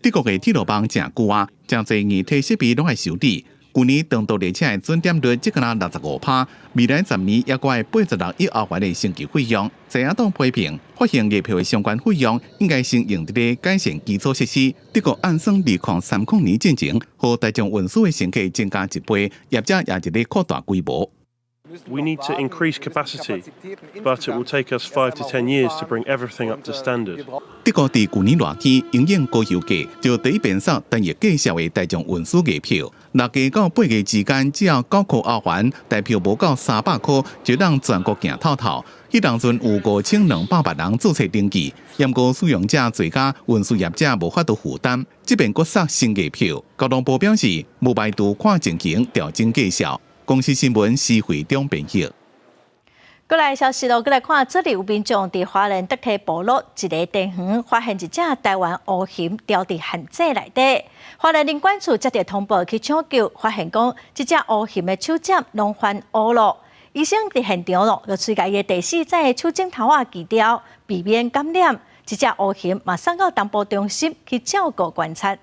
德國的鐵路網誠舊啊，誠濟硬體設備攏愛修理。舊年長途列車的準點率只敢若65趴，未來10年猶閣愛86億歐元的升級費用。在野黨批評，發行月票的相關費用應該先用佇咧改善基礎設施。德國按算2030年進前，予大眾運輸的乘客增加一倍，業者也佇咧擴大規模。 We need to increase capacity, but it will take us 5 to 10 years to bring everything up to standard. 德國佇舊年熱天，因應高油價，就第一遍送單日計數的大眾運輸月票。6月到8月之間，只要9箍歐元，台票無夠300箍，就通全國行透透。彼當陣有5200萬人註冊登記，毋過使用者濟甲運輸業者無法度負擔。這遍閣送新月票，交通部表示無排除看情形調整價數。公視新聞施惠中編譯。閣來消息咯，閣來看，這裡有民眾佇花蓮德體部落一个地園發現一隻台灣烏熊牢佇陷阱內底。花蓮林管處接著通報去搶救，發現講這隻烏熊的手掌攏泛烏咯。醫生佇現場咯，就催共伊的第四指的手指頭仔鋸掉，避免感染。這隻烏熊嘛送到動保中心去照顧觀察。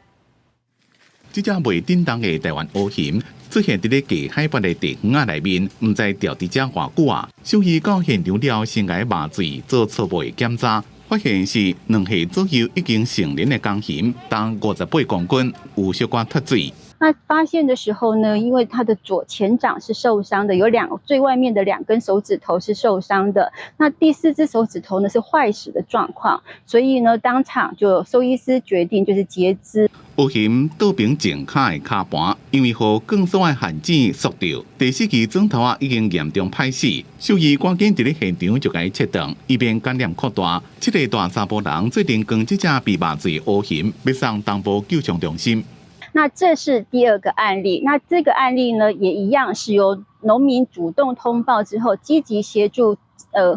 這隻袂振動的台灣烏熊出現佇咧低海拔的地園仔內面，毋知牢佇遮偌久啊！獸醫到現場了，先共伊麻醉做初步的檢查，發現是2歲左右已經成年的公熊，重58公斤，有小可脫水。那發現的時候呢，因為他的左前掌是受傷的，有最外面的兩根手指頭是受傷的，那第四隻手指頭呢是壞死的狀況，所以呢當場就獸醫師決定就是截肢。烏熊倒爿前跤的跤盤，因為予鋼索的限制束著，第四支指頭仔已經嚴重歹死，獸醫趕緊佇咧現場就共伊切斷，以免感染擴大。這個大查埔人做陣將這隻被麻醉烏熊欲送東部救傷中心。那這是第二個案例，那這個案例呢，也一樣是由農民主動通報之後，積極協助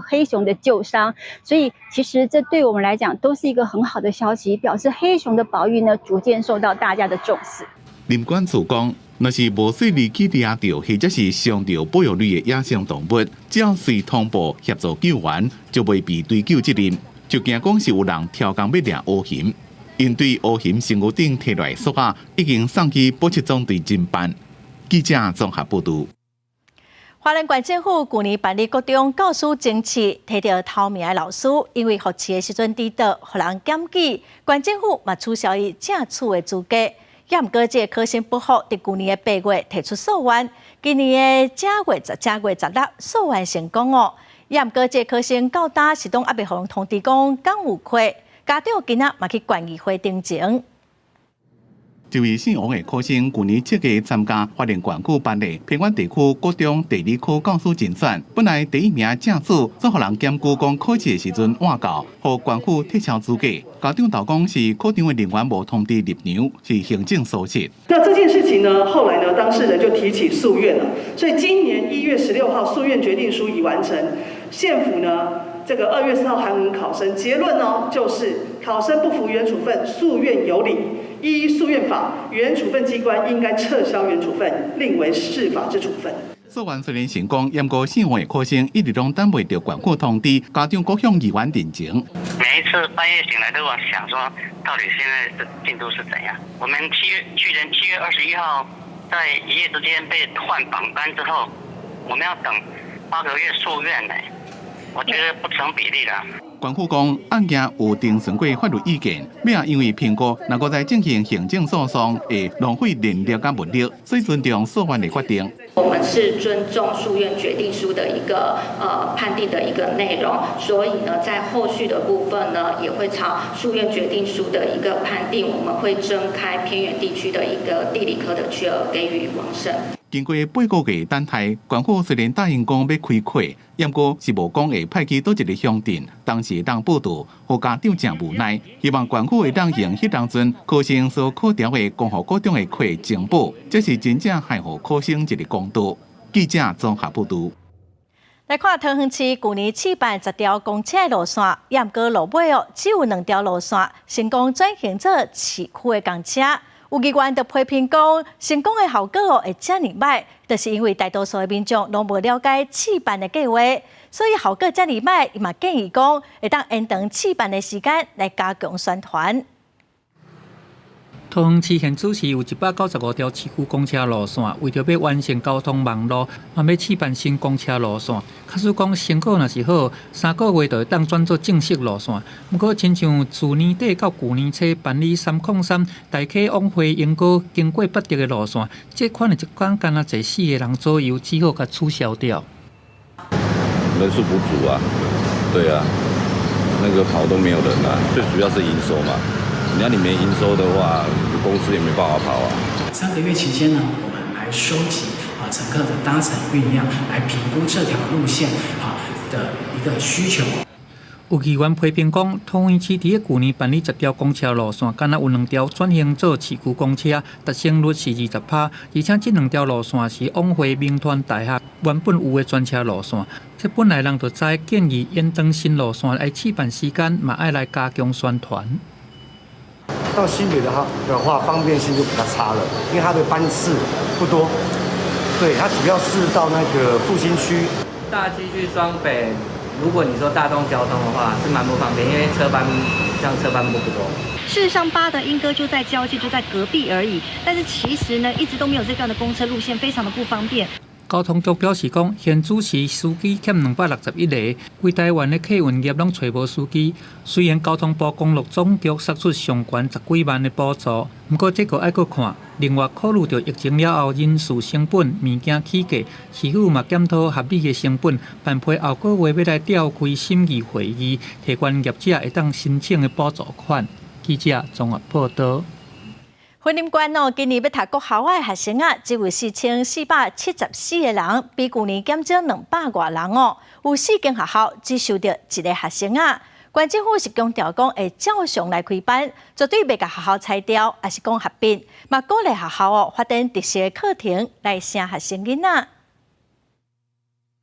黑熊的救傷，所以其實這對我們來講都是一個很好的消息，表示黑熊的保育呢逐漸受到大家的重視。林管處講，若是無細膩去掠著，或者是傷著保育類的野生動物，只要隨通報協助救援，就袂被追究責任。就驚講是有人刁工欲掠烏熊，𪜶對烏熊身軀頂提來索仔，已經送去保育總隊偵辦。記者綜合報導。花蓮縣政府舊年辦理國中教師甄試，提著頭名的老師，因為複試的時陣跌倒，予人檢舉，縣政府嘛取消伊正取的資格。也毋過，這個考生不服，佇舊年的8月提出訴願，今年的正月16訴願成功哦。也毋過，這個考生到今是攏猶未予人通知講敢有課，家長今仔嘛去縣議會陳情。這位姓王的考生，舊年7月參加花蓮縣府辦的偏遠地區國中地理科教師甄選，本來第一名正取，煞予人檢舉講考試的時陣倚教，予縣府撤銷資格。家長投講是考場的人員無通知入場，是行政疏失。那這件事情呢，後來呢，當事人就提起訴願了。所以今年1月16號，訴願決定書已完成，縣府呢，這個2月4號函文考生，結論呢，就是考生不服原處分，訴願有理。依訴願法，原處分機關應該撤銷原處分，另為適法之處分。訴願雖然成功，毋過姓王的考生一直攏等袂著縣府通知，家長閣向議員陳情。每一次半夜醒來都想說，到底現在的進度是怎樣？我們去年7月21號，在一夜之間被換榜單之後，我們要等8個月訴願呢，我覺得不成比例啦。縣府講案件有徵詢過法律意見，尾仔因為評估若閣再進行行政訴訟會浪費人力佮物力，所以尊重訴願的決定。我們是尊重訴願決定書的一個判定的一個內容，所以呢，在後續的部分呢，也會朝訴願決定書的一個判定，我們會增開偏遠地區的一個地理科的缺額給予王勝。經過8個月等待，縣府雖然答應講欲開課，毋過是無講會派去佗一個鄉鎮。當時當報道，予家長誠無奈，希望縣府會當用彼當陣考生所考著的光復國中的課增補，這是真正還予考生一個公道。記者綜合報導。來看桃園市舊年試辦10條公車路線，也毋過落尾哦，只有兩條路線成功轉型做市區的公車。有議員就批評講，成功的效果哦會遮爾䆀，就是因為大多數的民眾攏無了解試辦的計劃，所以效果遮爾䆀，伊嘛建議講，會當延長試辦的時間來加強宣傳。桃園市現主是有195條市區公車路線，為著欲完善交通網路，嘛欲試辦新公車路線。假使講成果若是好，3個月就會當轉做正式路線。毋過，親像自年底到舊年初辦理303大溪往回鶯歌經過八德的路線，這款的一工干焦坐四個人左右，只好共取消掉。人數不足啊，對啊，那個跑都沒有人啊，最主要是營收嘛。你要你沒營收的話，公司也沒辦法跑啊。3個月期間呢，我們來收集乘客的搭乘運量，來評估這條路線的一個需求。有議員批評講，桃園市佇咧舊年辦理10條公車路線，干焦有兩條轉型做市區公車，達成率是20%，而且這兩條路線是往回銘傳大學原本有的專車路線。這本來人就知，建議延長新路線的試辦時間，嘛愛來加強宣傳。到新北的話，方便性就比較差了，因為它的班次不多。對，它主要是到那個復興區。大溪去雙北，如果你說大眾交通的話，是蠻不方便，因為車班像車班不多。事實上，八德鶯歌就在交界，就在隔壁而已。但是其實呢，一直都沒有這段的公車路線，非常的不方便。交通局表示講，現主時司機欠261个，規台灣的客運業攏揣無司機。雖然交通部公路總局釋出上懸十幾萬的補助，毋過這個愛閣看。另外，考慮著疫情了後人事成本、物件起價，市府嘛檢討合理的成本，辦批後個月欲來召開審議會議，提懸業者會當申請的補助款。記者綜合報導。雲林縣哦，今年欲讀國校的學生啊，只有4474個人，比舊年減少200外人哦。有四間學校只收著一个學生啊。縣政府是強調講會照常來開班，絕對袂共學校裁掉，抑是講合併，嘛鼓勵學校哦發展特色課程來吸學生囡仔。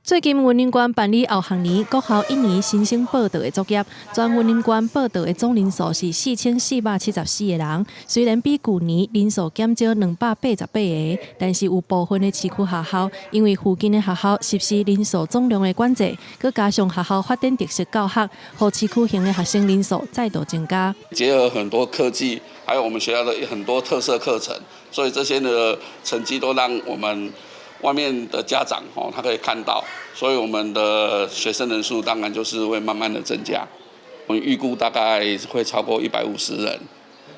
最近雲林縣辦理後學年國校一年新生報到的作業，全雲林縣報到的總人數是4474個人。雖然比舊年人數減少288個，但是有部分的市區學校因為附近的學校實施人數總量的管制，閣加上學校發展特色教學，予市區型的學生人數再度增加。結合很多科技，還有我們學校的很多特色課程，所以這些的成績都讓我們外面的家長哦，他可以看到，所以我們的學生人數當然就是會慢慢的增加。我們預估大概會超過150人，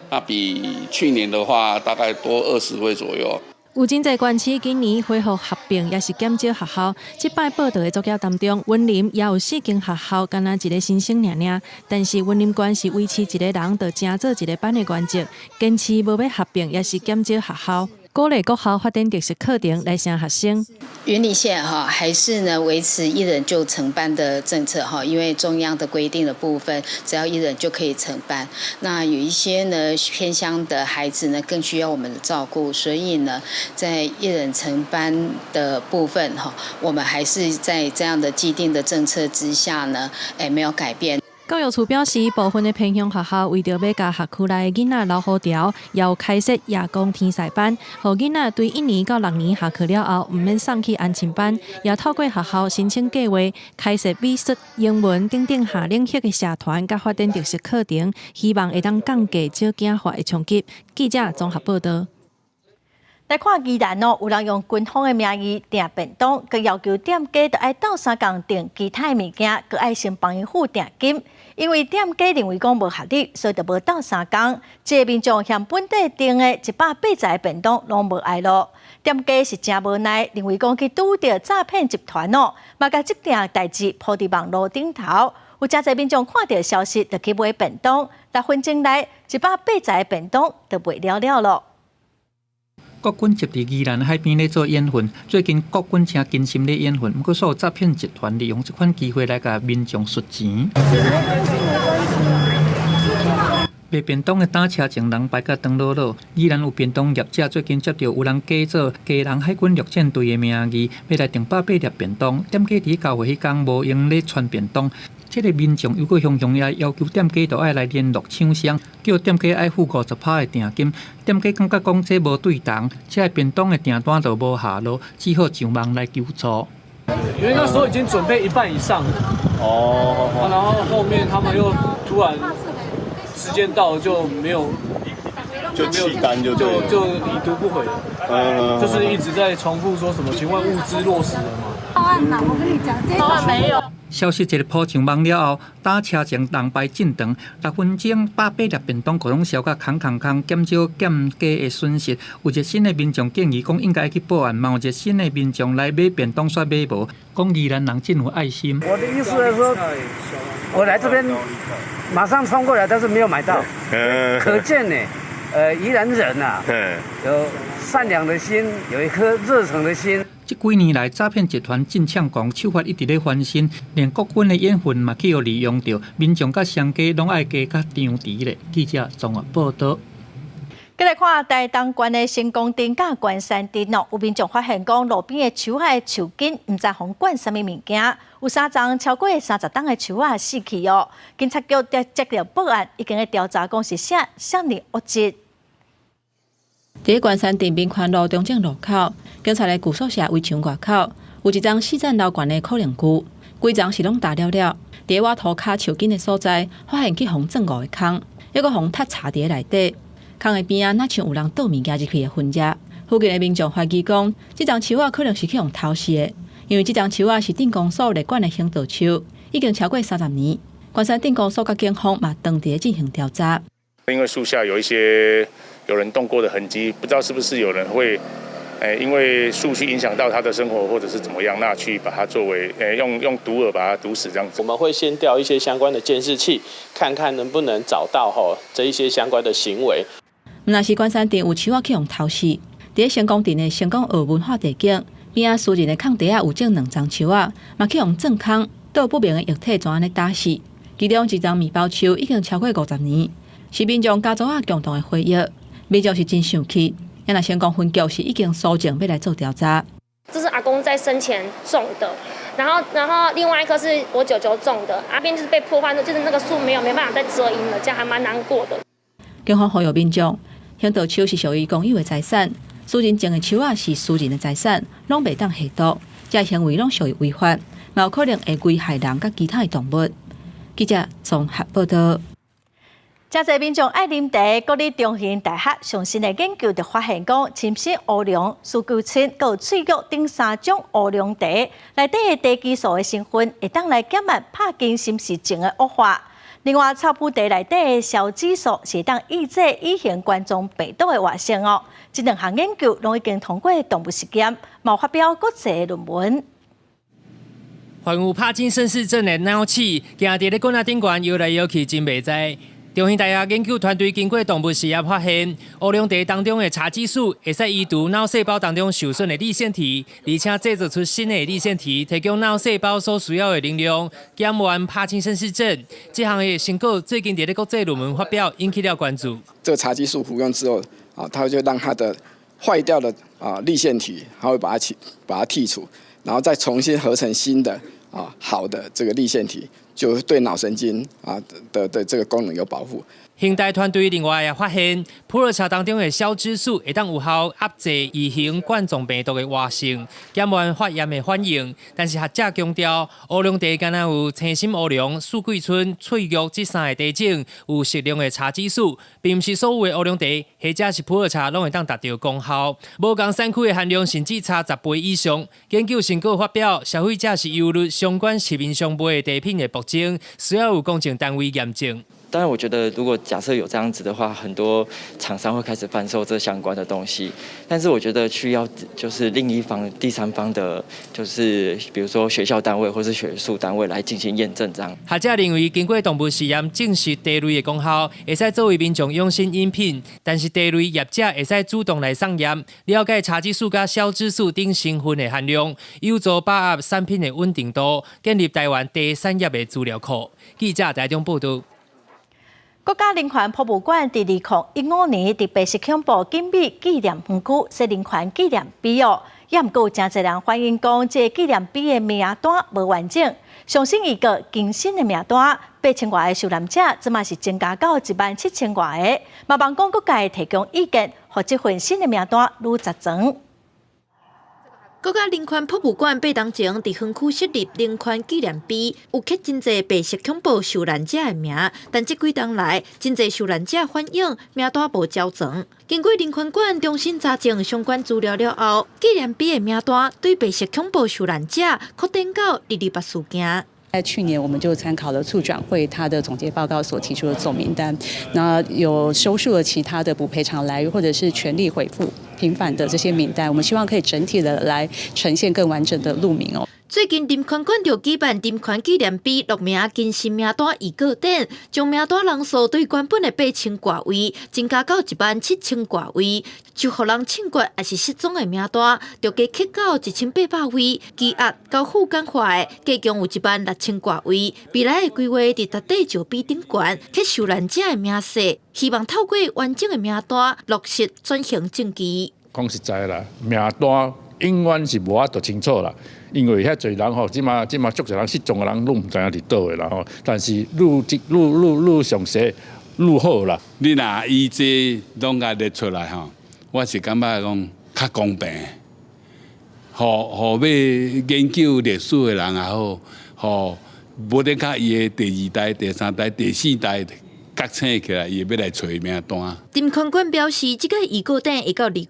那比去年的話大概多20位左右。有真濟縣市今年恢復合併，抑是減少學校。這擺報到的作業當中，雲林也有四間學校，干焦一个新生爾爾。但是雲林縣是維持一个人就成做一个班的原則，堅持無欲合併，抑是減少學校。鼓勵國校發展特色課程來吸學生。雲林縣哈還是呢維持一人就成班的政策哈，因為中央的規定的部分，只要一人就可以成班。那有一些呢偏鄉的孩子呢更需要我們的照顧，所以呢在一人成班的部分哈，我們還是在這樣的既定的政策之下呢，沒有改變。教育處表示，部分的偏鄉學校為著欲共學區內的囡仔留予牢，也有開設夜光天才班，予囡仔對一年到六年下課了後，毋免送去安親班，也透過學校申請計劃，開設美術、英文等等下領域的社團，佮發展特色課程，希望會當降低少子化的衝擊。記者綜合報導。來看宜蘭哦，有人用軍方的名義訂便當，閣要求店家著愛鬥相共訂其他的物件，閣愛先幫伊付訂金。因為店家認為講無合理，所以就無鬥相共。這个民眾嫌本底訂的180個便當攏無愛囉。店家是誠無奈，認為講去拄著詐騙集團哦，嘛共這件代誌鋪佇網路頂頭。有誠濟民眾看著消息，就去買便當。6分鐘內，180個便當就賣了了囉。國軍集佇宜蘭海邊咧做演訓，最近國軍誠謹慎咧演訓，毋過煞有詐騙集團利用這款機會來共民眾術錢。賣便當的擔車前人排甲長囉囉，宜蘭有便當業者最近接著有人假做基隆海軍陸戰隊的名義，欲來訂180粒便當，店家佇交貨彼工無閒咧傳便當。這个民眾又閣雄雄也要求店家著愛來聯絡廠商，叫店家愛付50%的訂金。店家感覺講這無對頭，這个便當的訂單就無下落，只好上網來求助。因為那時候已經準備一半以上了，哦，然後後面他們又突然時間到了就沒有，就棄單就就已讀不回，就是一直在重複說什麼？請問物資落實了嗎？報案啦！我跟你講，報案沒有。消息一个鋪上網了後，擔車前人排真長，6分鐘180粒便當，閣攏燒甲空空空，減少店家的損失。有熱心的民眾建議講應該去報案，嘛有熱心的民眾來買便當，煞買無，講宜蘭人真有愛心。我的意思是說，我來這邊馬上衝過來，但是沒有買到，可見呢，宜蘭人啊，有善良的心，有一顆熱誠的心。這幾年來，詐騙集團真猖狂，手法一直咧翻新，連國軍的演訓嘛去予利用著，民眾佮商家攏愛加較張弛咧。記者綜合報導。繼來看台東縣的成功鎮佮關山鎮哦，有民眾發現講路邊的樹仔的樹根，毋知予灌啥物物件，有三叢超過30冬的樹仔死去哦。警察局接著報案，已經咧調查講是啥啥物物質。佇關山鎮民權路中正路口，警察的舊宿舍圍牆外口，有一叢四層樓懸的可能龜，規叢是攏焦了了。佇挖塗跤樹根的所在，發現去予鑽五个空，猶閣予踢插佇內底。空的邊仔，若像有人倒物件入去的痕跡。附近的民眾懷疑講，這叢樹仔可能是去予偷死的，因為這叢樹仔是鎮公所列管的行道樹，已經超過30年。關山鎮公所佮警方嘛，當地進行調查。因為樹下有一些有人動過的痕跡，不知道是不是有人會，因為樹去影響到他的生活，或者是怎麼樣，那去把它作為，用毒餌把它毒死這樣子。我們會先調一些相關的監視器，看看能不能找到吼這一些相關的行為。毋但是關山鎮有樹仔去予偷死，佇成功鎮的成功學文化地景邊仔私人的空地仔有種兩叢樹仔，嘛去予鑽空倒不明的液體怎按呢打死。其中一叢麵包樹已經超過50年，是民眾家族仔共同的回憶。民眾是真生氣，啊若成功分局是已經搜證欲來做調查。這是阿公在生前種的，然後另外一棵是我舅舅種的，阿邊就是被破壞，就是那個樹沒辦法再遮陰了，這樣還蠻難過的。警方呼籲民眾，行道樹是屬於公有的財產，私人種的樹仔是私人的財產，攏袂當下毒，這行為攏屬於違法，有可能會危害人佮其他的動物。記者綜合報道。誠濟民眾愛啉茶，國立中興大學上新的研究就發現講，深色烏龍、絲球菌、閣有翠玉等三種烏龍茶內底的茶激素的成分，會當來減慢帕金森氏症的惡化。另外，草埔茶內底的消脂素是會當抑制乙型冠狀病毒的活性哦。這兩項研究攏已經通過動物實驗，嘛發表國際論文。患有帕金森氏症的腦鼠，行佇咧棍仔頂懸搖來搖去，真袂知。中興大學研究團隊經過動物實驗發現，烏龍茶當中的茶激素會使移除腦細胞當中受損的粒線體，而且製造出新的粒線體，提供腦細胞所需要的能量，減緩帕金森氏症。這項的成果最近佇咧國際論文發表，引起了關注。這個茶激素服用之後，啊，它就讓它的壞掉的啊粒線體，它會把它剔除，然後再重新合成新的啊好的這個粒線體。就對腦神經啊的這個功能有保護。興大團隊另外也發現，普洱茶當中的消脂素會當有效壓制乙型冠狀病毒的活性，減緩發炎的反應。但是學者強調，烏龍茶敢若有青心烏龍、四季春、翠玉這三个茶種有適量的茶激素，並毋是所有的烏龍茶或者是普洱茶攏會當達到功效。無仝產區的含量甚至差10倍以上。研究成果發表，消費者是憂慮相關市面上賣的茶品的曝裝，需要有公證單位驗證。當然，我覺得如果假設有這樣子的話，很多廠商會開始販售這相關的東西。但是我覺得需要就是另一方、第三方的，就是比如說學校單位或是學術單位來進行驗證。這樣。學者認為，經過動物實驗證實茶類的功效，會使作為民眾養生飲品。但是茶類業者會使主動來送驗，了解茶激素佮消脂素等成分的含量，有助把握產品的穩定度，建立台灣茶產業的資料庫。記者台中報道。國家人權博物館佇2015年佇白色恐怖景美紀念園區設人權紀念碑哦，也毋過有誠濟人反映講，這個紀念碑的名單無完整，上新預告更新的名單，8000外个受難者，這馬是增加到1萬7千外個，嘛望講各界提供意見，予這份新的名單愈齊全。國家人權博物館8冬前佇園區設立人權紀念碑，有刻真濟白色恐怖受難者的名，但這幾冬來，真濟受難者反映名單無齊全。經過人權館重新查證相關資料了後，紀念碑的名單對白色恐怖受難者擴展到228事件。在去年，我們就參考了促轉會他的總結報告所提出的總名單，那有收束了其他的補賠償來源或者是權利回復平反的這些名單，我們希望可以整體的來呈現更完整的路名哦。最近人權館就舉辦人權紀念碑落名更新名單預告展，將名單人數對原本的8000外位增加到1萬7千外位，就予人槍決抑是失蹤的名單，就加刻到1800位，羈押交付感化的，加共有1萬6千外位。未來的規劃佇達地石碑頂懸，刻受難者的名冊，希望透過完整的名單落實轉型正義。講實在啦，名單永遠是無法度清楚啦，因為遐濟人吼，這馬這馬足濟人失蹤的人，攏毋知影佇佗位啦吼。但是愈愈愈愈詳細愈好啦。你若以這攏共列出來吼，我是感覺講較公平，予予欲研究歷史的人也好，予無得較伊的第二代、第三代、第四代覺醒起來，伊會欲來揣名單。陳寬冠表示，這個預告展會到2月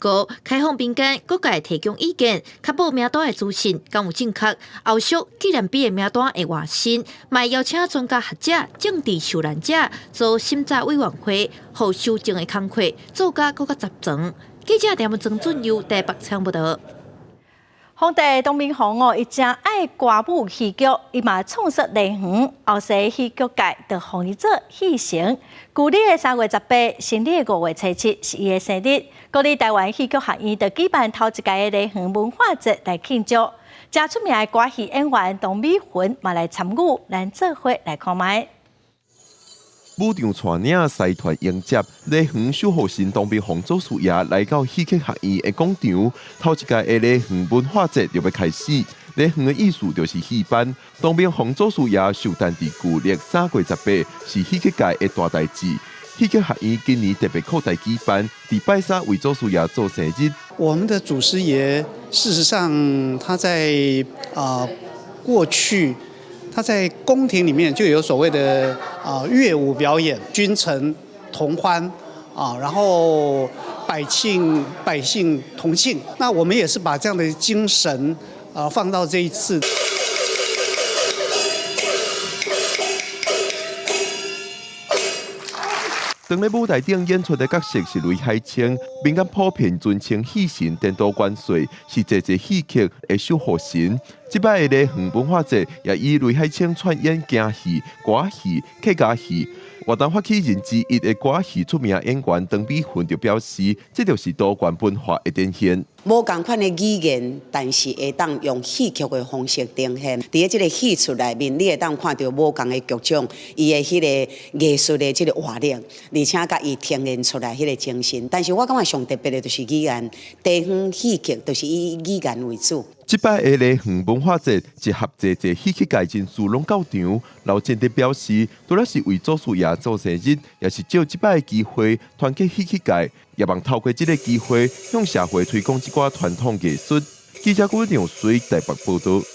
開放民間各界提供意見，確保名單的資訊敢有正確。後續紀念碑的名單會換新，嘛邀請專家學者、政治受難者做審查委員會，予修正的工課做甲閣較周全。記者陳曾俊佑台北採訪報導。皇帝唐明皇哦，伊誠愛歌舞戲劇，伊嘛創設梨園，後世戲劇界就予伊做戲神。舊曆的3月18，新曆的5月初7是伊的生日。國立臺灣戲劇學院就舉辦頭一屆的梨園文化節來慶祝。誠出名的歌戲演員唐美雲嘛來參與，咱做伙來看覓。舞場帶領師團迎接梨園守護神唐明皇祖師爺來到戲曲學院的廣場，頭一屆的梨園文化節就欲開始。梨園的意思就是戲班，唐明皇祖師爺壽誕佇舊曆3月18，是戲曲界的大代誌。戲曲學院今年特別擴大舉辦，佇拜三為祖師爺做生日。我們的祖師爺，事實上他在過去。他在宮廷裡面就有所謂的樂舞表演，君臣同歡啊，然後百姓同慶。那我們也是把這樣的精神啊放到這一次。當咧舞台頂演出的角色是雷海清，民間普遍尊稱戲神顛倒元帥，是濟濟戲曲的守護神。這擺的梨園文化節也以雷海清串演京戲、歌戲、客家戲。活動發起人之一的歌戲出名演員唐美雲就表示，這就是多元文化的展現。無仝款的語言，但是會當用戲曲的方式呈現。佇咧這个戲曲內面，你會當看著無仝的劇種，伊的彼个藝術的這个活力，而且共伊呈現出來彼个精神。但是我感覺上特別的就是語言，地方戲曲就是以語言為主。這擺的梨園文化節集合濟濟戲曲界人士攏到場，劉建德表示，除了是為祖師爺做生日，也是藉這擺的機會團結戲曲界，也望透過這个機會向社會推廣這寡傳統藝術。記者郭良水台北報導。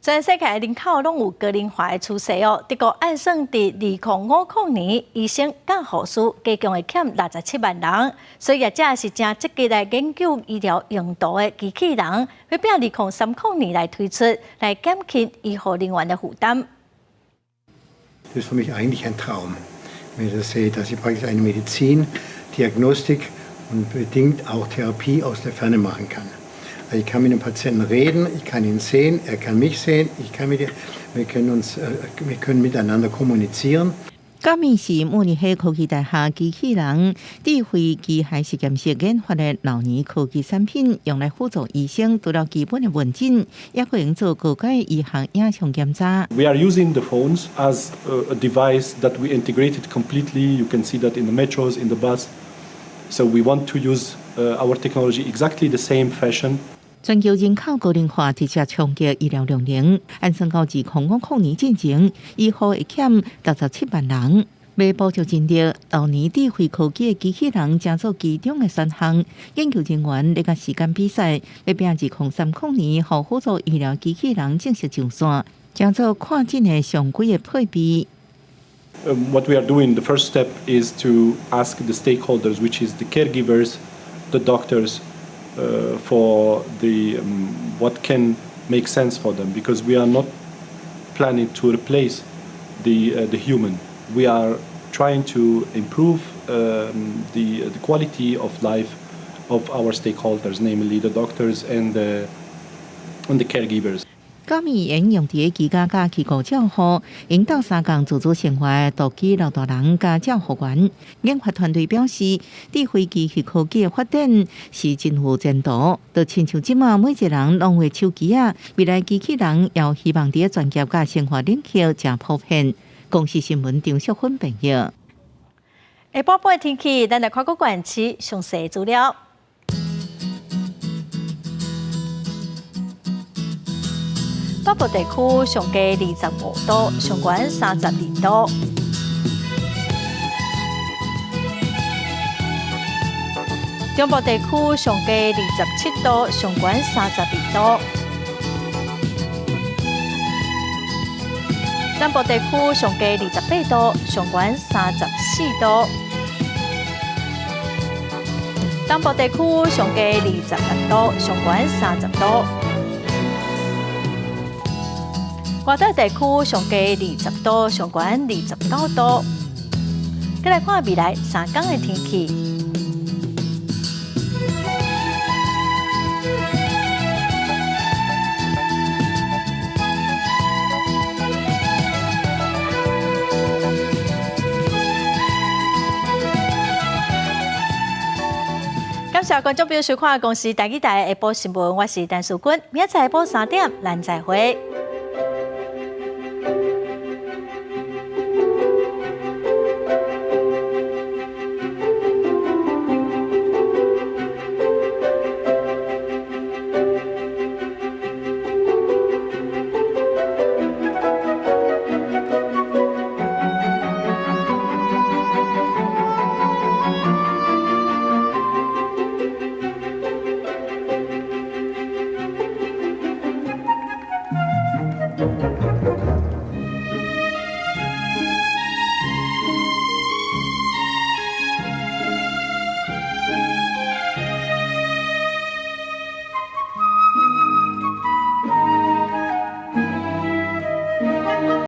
全世界人口攏有高齡化的趨勢哦。德國按算佇2050年，醫生佮護士加共會欠67萬人，所以業者是誠積極來研究醫療用途的機器人，欲拼2030年來推出，來減輕醫護人員的負擔。 Das ist für mich eigentlich ein Traum, wenn ich das sehe, dass ich praktisch eine Medizin, Diagnostik und bedingt auch Therapie aus der Ferne machen kann. Ich kann mit dem Patienten reden, ich kann ihn sehen, er kann mich sehen, ich kann mit, wir können uns, wir können miteinander kommunizieren. 嘉密是慕尼黑科技大學機器人智慧機械實驗室研發的老年科技產品，用來輔助醫生除了基本的問診，也可用做高階醫學影像檢查。 We are using the phones as a device that we integrated completely. You can see that in the metros, in the bus. So we want to use our technology exactly the same fashion. 全球人口高齡化直接衝擊醫療量能，按算到2050年進前，醫護會欠67萬人。欲補足人力，老年智慧科技的機器人成做其中的選項。研究人員咧共時間比賽，欲拼2030年，予輔助醫療機器人正式上線，成做看診的常規的配備。 What we are doing, the first step is to ask the stakeholders, which is the caregivers, the doctors, for the what can make sense for them, because we are not planning to replace the human. We are trying to improve the quality of life of our stakeholders, namely the doctors and the caregivers. 嘉密應用佇居家佮機構照護，𪜶鬥相共自主生活的獨居老大人佮照護員。研發團隊表示，智慧機器科技的發展是真有前途。就親像這馬每一個人攏有手機仔，未來機器人也有希望佇專業佮生活領域誠普遍。公視新聞張淑芬編譯。下晡晡天氣，咱來看各縣市詳細資料。北部地區上低25度，上懸32度。中部地區上低27度，上懸32度。南部地區上低28度，上懸34度。東部地區上低26度，上懸30度。外島地區上低20度，上懸29度。閣來看未來3工的天氣。感謝觀眾朋友收看《公視台語台》下晡新聞，我是陳淑君，明仔載下晡3點，咱再會。